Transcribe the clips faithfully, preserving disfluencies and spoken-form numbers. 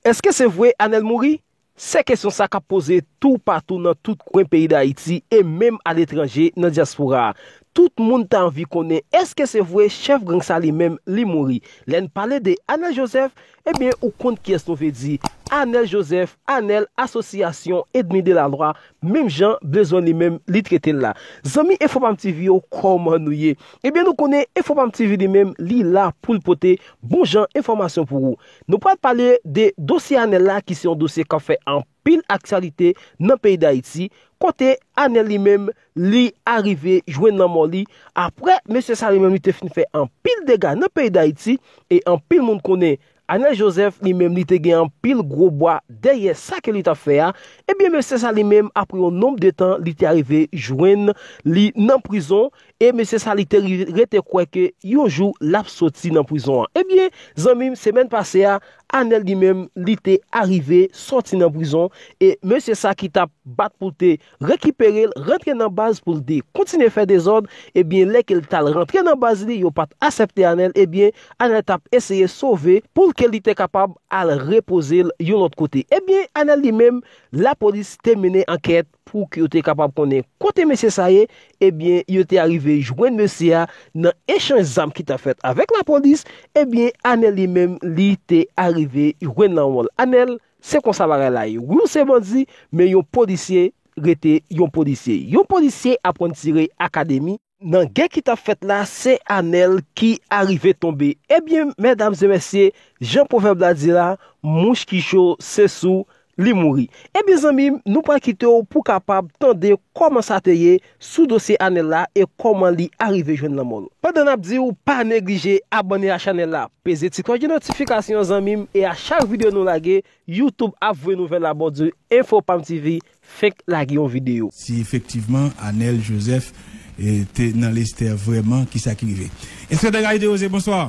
Èske se vre Anèl mouri? Se kesyon sa k ap poze toupatou nan tout kwen peyi Dayiti e menm aletranje nan dyaspora a. Tout moun ta anvi konnen èske se vre chèf gang sa li menm li mouri. Lè n pale de Anèl Joseph, ebyen ou konn kiyès nou vle di. Anèl Joseph, Anèl asosyasyon ènmi de la lwa, menm jan bezwen li menm li trete l la. Zanmi Enfo Pam T V yo, kòman nou ye? Ebyen nou konnen Enfo Pam T V li menm li la pou l pote bon jan enfòmasyon pou ou. Nou pral pale de dosye Anèl la ki se yon dosye k ap fè anpil aktyalite nan peyi Dayiti, kote Anèl li menm li arive jwenn lanmò li apre mesye sa li menm li te fin fè anpil dega nan peyi Dayiti e anpil moun konnen Anèl Joseph li menm li te gen anpil gwo bwa dèyè sa ke li t ap fè a, ebyen mesye sa li menm apre yon nonb de tan li te arive jwenn li nan prizon e mesye sa li te ri- rete kwè ke yon jou l ap soti nan prizon an. Ebyen zanmi m, semèn pase a, Anèl li menm li te arive sòti nan prizon e mesye sa ki t ap bat pou l te rekipere l, rantre nan baz pou l te kontinye fè dezòd, ebyen lè ke l t al rantre nan baz li, yo pa t asèpte Anèl, ebyen Anèl t ap eseye sove pou l ke li te kapab al repoze l yon lòt kote. Ebyen Anèl li menm, lapolis te mennen ankèt pou ke yo te kapab konnen kote mesye sa ye, ebyen yo te arive jwenn mesye a nan echanj zam ki t ap fèt avèk lapolis, ebyen Anèl li menm li te arive jwenn lanmò l. Anèl, se konsa bagay la ye. Wi, w se bandi, men yon polisye rete yon polisye. Yon polisye aprann tire akademi. Nan gè ki t ap fèt la, se Anèl ki arive tonbe. Ebyen, medam e mesye, jan pwovèb la di la, mouch ki cho, se sou li mouri. Ebyen, zanmi m, nou pral kite w pou w kapab tande kòman sa te ye sou dosye Anèl la e kòman li arive jwenn lanmò l. Pandan n ap di w pa neglije abòne a chanèl la, peze ti klòch de notifikasyon an, zanmi m, e a chak videyo nou lage, YouTube ap voye nouvèl la ba w di w, Enfo Pam T V fenk lage yon videyo. Si efektivman Anèl Joseph eh, te nan Lestè vrèman, kisa ki rive? Enspektè Gary Desrosiers, bonswa.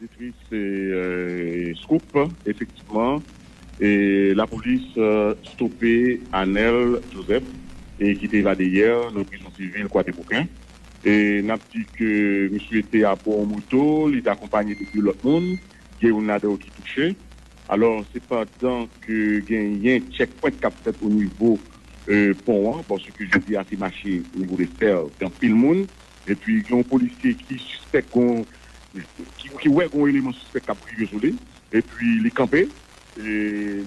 Distrik, se eh, Scoop, efektivman. E lapolis eh, stope Anèl Joseph, e ki te evade yè nan prizon sivil Kwadèbouken. E n ap di ke misye te abò yon moto, li te akonpaye de de lòt moun, gen youn ladan yo ki touche. Alò, se pandan ke genyen tchèkpwent k ap fèt o nivo eh, pon an, paske jodi a se mache o nivo Lestè, gen anpil moun. Epi gen yon polisye ki sispèk gon, ki, ki wè gon eleman sispèk k ap rive sou li. Epi li kanpe, e,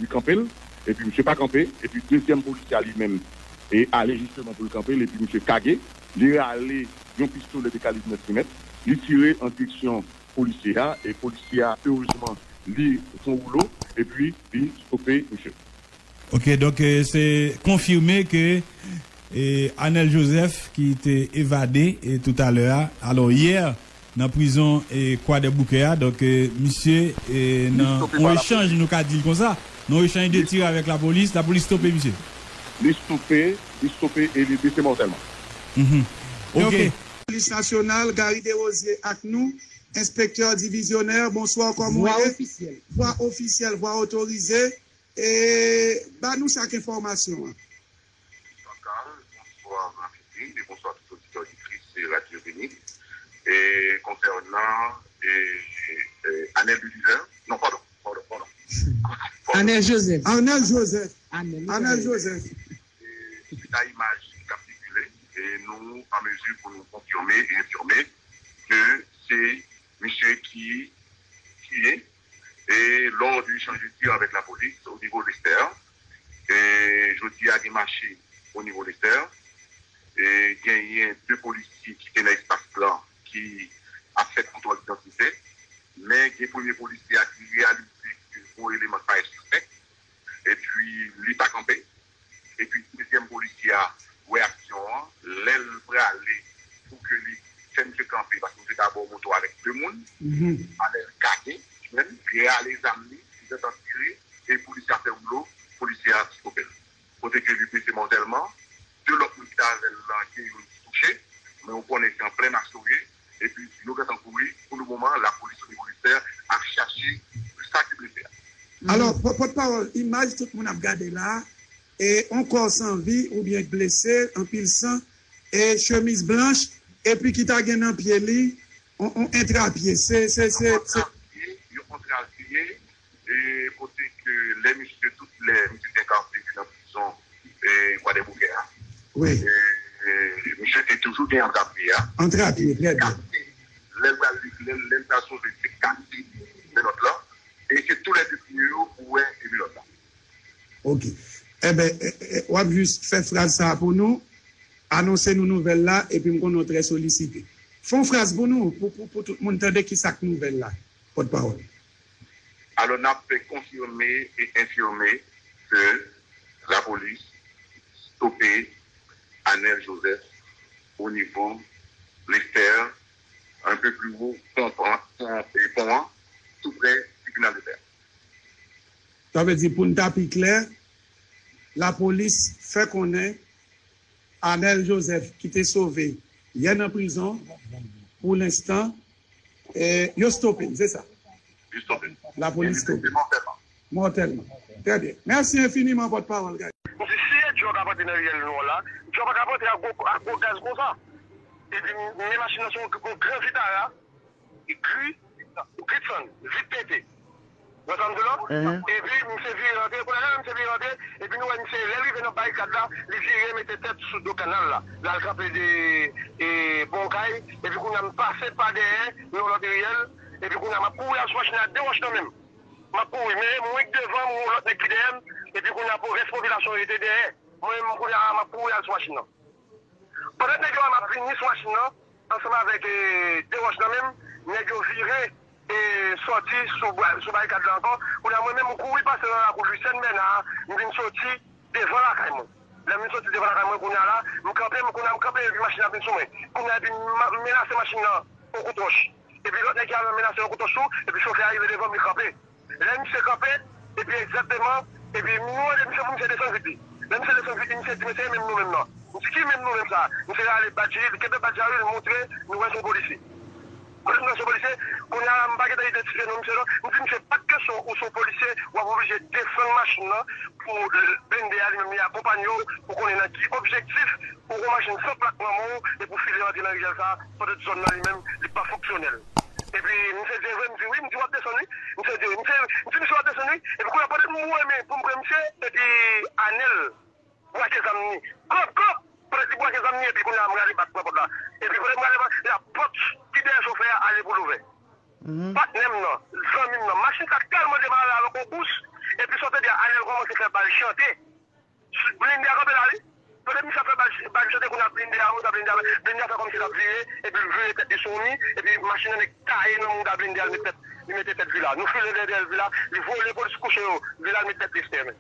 li kanpe l. Epi misye pa kanpe. Epi dezyèm polisye a li menm, e ale jisteman pou l kanpe l. Epi misye kage. Li rale yon pistolè de kalib nèf milimèt. Li tire an direksyon polisye a. E polisye a, erezman, li fè yon woulo. Epi li stope misye. Ok, donk eh, se konfime ke eh, Anèl Joseph ki te evade eh, toutalè a, alò yè nan prizon eh, Kwadèbouke a, donk eh, misye eh, nan yon echanj, nou ka di l konsa, nan yon echanj de tir avèk lapolis, lapolis stope misye. Li stope, li stope e li blese mòtèlman. Mhm. Ok. Polis nasyonal, Gary Desrosiers ak nou, enspektè divizyonè, bonswa, kòman w ye? Vwa ofisyèl. Vwa ofisyèl, vwa otorize. E ba nou chak enfòmasyon an. Bonswa Carl, bonswa Rafiki, e bonswa tout oditè oditris Radyo Veni. E konsènan e, e, Anèl Belizaire, non, padon, padon, padon. Anèl Joseph. Anèl Joseph. Anèl Anèl Joseph. E suit a imaj k ap sikile, e nou an mezi pou nou konfime e enfime ke se misye ki tiye e lò de echanj de tir avèk lapolis o nivo Lestè. E jodi a gen mache o nivo Lestè. E genyen de polisye ki te nan espas lan ki ap fè kontwòl idantite. Men gen premye polisye a ki reyalize ke gon eleman k parèt sispèk. Epi li pa kanpe. Epi dezyèm polisye a wè aksyon an, lè l prale pou ke li fè misye kanpe, paske misye t abò moto avèk de moun, mhm, anlè l kage, li menm, li rale zam li, li gentan tire, e polisye a fè woulo, polisye a stope l. Kote ke li blese mòtèlman, de lòt moun ki t avè l lan, gen youn ki touche, men ou konnen se an plen mache yo ye, epi yo gentan kouri, pou le moman, lapolis o nivo Lestè ap chache sa ki blese a. Alò, pò- pòtpawòl, imaj tout moun ap gade la, e yon kò san vi oubyen blese, anpil san, e chemiz blanch, epi ki ta gen nan pye li, yon, yon entrapye. Se, se, se, se. Yon entrapye, yon entrapye, E kote ke lè misye, tout lè misye te kanpe nan prizon e Kwadèboukè a. Wi. E, e, misye te toujou gen antrapye a. Antrapye, trè byen. Lè l pral, lè l pral sove, se kase menòt la. E se tou lè de pye yo ou wè e menòt la. Ok. Enben, w ap jis fè fraz sa a pou nou, anonse nou nouvèl la, epi m konnen w trè solisite. Fè yon fraz pou nou, pou, pou, pou tout moun tande ki sa k nouvèl la, pòtpawòl. Alò, n ap konfime e enfime ke lapolis stope Anel Joseph o nivo Lestère, un peu plus haut, pon, pon, pon, pon an, tou prè tribinal de pè. Sa vle di, pou n ta pi klè, lapolis fè konnen Anel Joseph ki te sove yè nan prizon, pou lenstan, e, yo stope l, se sa? Yo stope l. Lapolis stope l. Mòtèlman. Trè byen. Mèsi enfiniman, pòtpawòl, guys. M di, si e djòb ap antre nan riyèl nou an la, djòb pa ka antre ak gwo, ak gwo gaz konsa. Epi, men machin nan se yon, yon gran vitara, gri, gri de sann, vit pete. Ou wè sa m di w la? Epi, misye vire rantre, kounye a la, misye vire rantre, epi nou wè misye, lè l rive nan barikad la, li vire mete tèt sou do kanal la. L al kanpe de, e, bò yon kay, epi kounye a m pase pa dèyè, nan yon lòt riyèl, epi kounye a m ap kouri al sou machin nan ak de wòch nan men m. M ap kouri, men mwen k devan, m gen yon lòt nèg ki dèyè m, epi kounye a pou rès popilasyon rete dèyè. Mwen menm, kounye a, m ap kouri al sou machin nan. Pandan nèg yo a m ap vini sou machin nan, ansanm avèk, e, de wòch nan men m, nèg yo vire, e, sòti sou, sou barikad la ankò. Kounye a, mwen menm, m kouri pase nan lakou Lucien Bernard a, m vin soti devan lakay mwen. Lè m vin soti devan lakay mwen, kounye a la, m kanpe, m, kounye a, m kanpe, epi machin nan vin sou mwen. Kounye a, epi m, m menase machin nan yon kout wòch. Epi lòt nèg ki avè m menase yon kout wòch tou, epi chofè a rive devan m, li kanpe. Lè misye kanpe, epi egzakteman, epi nou mande misye pou misye desann vit li. Lè misye desann vit li, misye di, "Men se menm nou menm nan." M di, "Ki menm nou menm sa a?" Misye rale badj li, li kenbe badj la, wi, li montre nou wè se yon polisye. Kote m wè se yon polisye, kounye a la, m pa gentan idantifye non misye non. M di, "Misye, pa t kesyon ou se yon polisye, w ap oblije desann machin nan pou blende a li menm li akonpanye w pou konnen nan ki objektif ou gon machin san plak nan men w epi w file rantre nan riyèl sa a, pandan zòn nan li menm, li pa fonksyonèl." Epi misye di, "Evre?" M di, "Wi." M di, "W ap desann, wi." Misye di, misye, m di, "Misye, w ap desann, wi." Epi kounye a, pandan m boure men pou m pran misye, epi Anèl brake zam ni. Klòp, klòp! Pandan li brake zam ni, epi kounye a, m rale bak pran pòt la. Epi pandan m rale bak, la pòt ki dèyè chofè a ale pou l ouvè. Patnè m nan, zanmi m nan, machin sa tèlman demare avèk yon kous, epi sa w te di a, Anèl kòmanse fè bal chante. Blende a kanpe la, wi. Pandan misye ap fè bal, bal chante, kounye a blende a, mouda blende a, blende a fè kòmsi l ap vire, epi l vire tèt li sou yon mi, epi machin nan nèk taye nan mouda blende a, li met tèt, li mete tèt Vila. Nou file dèyè Vila, li vole polis kouche yo, Vila l met tèt li sou tèren.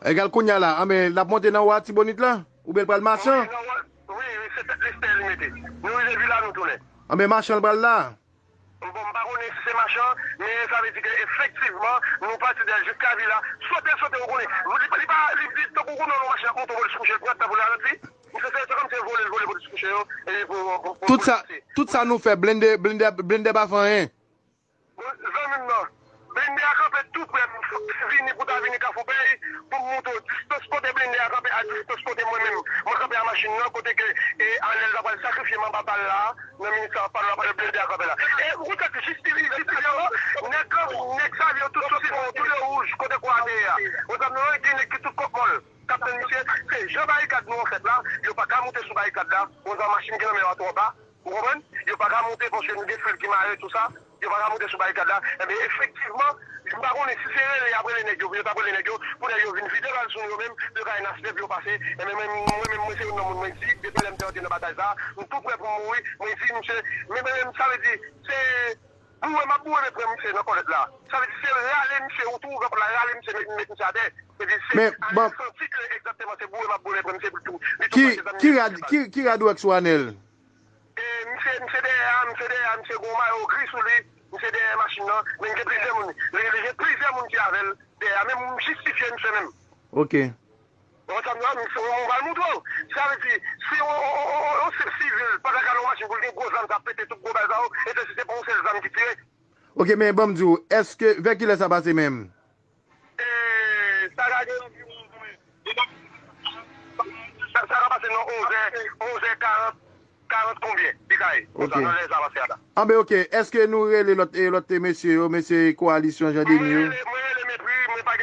Egal kounye a la, anben, l ap monte nan wè Atibonit la? Oubyen l pral Machan? Wi, nan wè, wi, wi, se tèt Lestè li mete. Nou rive Vila, nou tounen. Anben, Machan l pral la? Bon, m pa konnen si se Machan, men sa vle di ke efektivman, nou pati de jiska Vila. Sote, sote, ou konnen. Li, li pa, li, li, tankou konnen yon machin ap monte, yon polis kouche, l pran tan pou l ralanti. Misye se, se kòmsi l vole, l vole polis kouche yo, e pou, pou, pou, pou l pase. Tout sa, tout sa nou fè, blende, blende, blende pa fè anyen. Bon, zanmi m nan, blende a kanpe tou prè m, fòk te vini pou ta vini Kafou Pèy, pou m montre w distans kote blende a kanpe a distans kote mwen menm, mwen kanpe a machin nan, kote ke, e, Anèl ta pral sakrifye m anba bal la, nan minit sa, pal la, blende a kanpe la. E, ou konn sa ki jis, jis, jis, nèg, nèg sa yo tout sou Sifon, tou yo wouj, kote kwa a te ye a. Ou konprann, gen nèg ki tout kòk mòl, k ap tann misye, se jan barikad nou an fèt la, yo pa ka monte sou barikad la, ou konn sa machin ki nan men yo a twò ba, ou konprann? Yo pa ka monte paske nou gen fil ki mare tou sa. Yo pa ka monte sou barikad la. Enben, efektivman, m pa konnen si se rele y ap rele nèg yo, pou yo t ap rele nèg yo, pou nèg yo vin vide bal sou nou yo menm, pou yo ka gen aspè pou yo pase. Enben, mwen, mwen menm, mwen se youn nan moun, mwen di, depi lè m te rantre nan batay sa a, m tou prè pou m mouri, mwen di, misye, men, men, men, sa vle di, se boure m ap boure, men pran misye nan kòlèt la. Sa vle di, se rale misye, ou tou ouvè pòt la, rale misye, met, met misye atè. Se di, se ale santi ke egzakteman se boure m ap boure, men pran misye pou tou. Li tou pase zam li. Ki rad, ki, ki rad ou wè k sou Anèl? E, misye, misye dèyè a, misye dèyè a, misye gen yon mayo gri sou li, misye dèyè machin nan, men gen plizyè moun, li, li gen plizyè moun ki avè l dèyè a, men m jistifye misye menm. Ok. Ou konprann sa m di w la, misye, mwen pral montre w. Sa vle di, si yon, yon, yon, yon, yon senp sivil pa ta ka nan yon machin pou l gen gwo zam k ap pete tout gwo bal sa yo, e se, se pa yon sèl zam ki tire. Ok, men ban m di w, èske, vè kilè sa pase menm? E, sa ka gen anviwon, sa, sa ka pase nan onz è, onz è karant, karant konbyen, li ka ye, konsa, nan lè sa pase a la. Anben, ok. Èske nou rele lòt, e, lòt mesye yo, mesye Kowalisyon Jan Deni yo? Mwen rele, mwen rele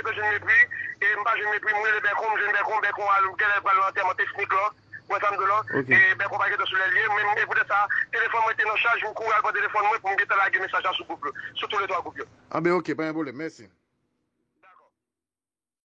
Mwen jwenn Mepri, e m pa jwenn Mepri, m rele Bèkon, m jwenn Bèkon, Bèkon al, genlè pral nan antèman Teknik lan, ou wè sa m di w lan. Ok. E Bèkon pa gen tan sou lè l ye, men e poutèt sa, telefòn mwen te nan chaj, m kouri al pran telefòn mwen pou m gentan lage mesaj la sou gwoup yo, sou toulètwa gwoup yo. Anben, ok, pa gen pwoblèm, mèsi.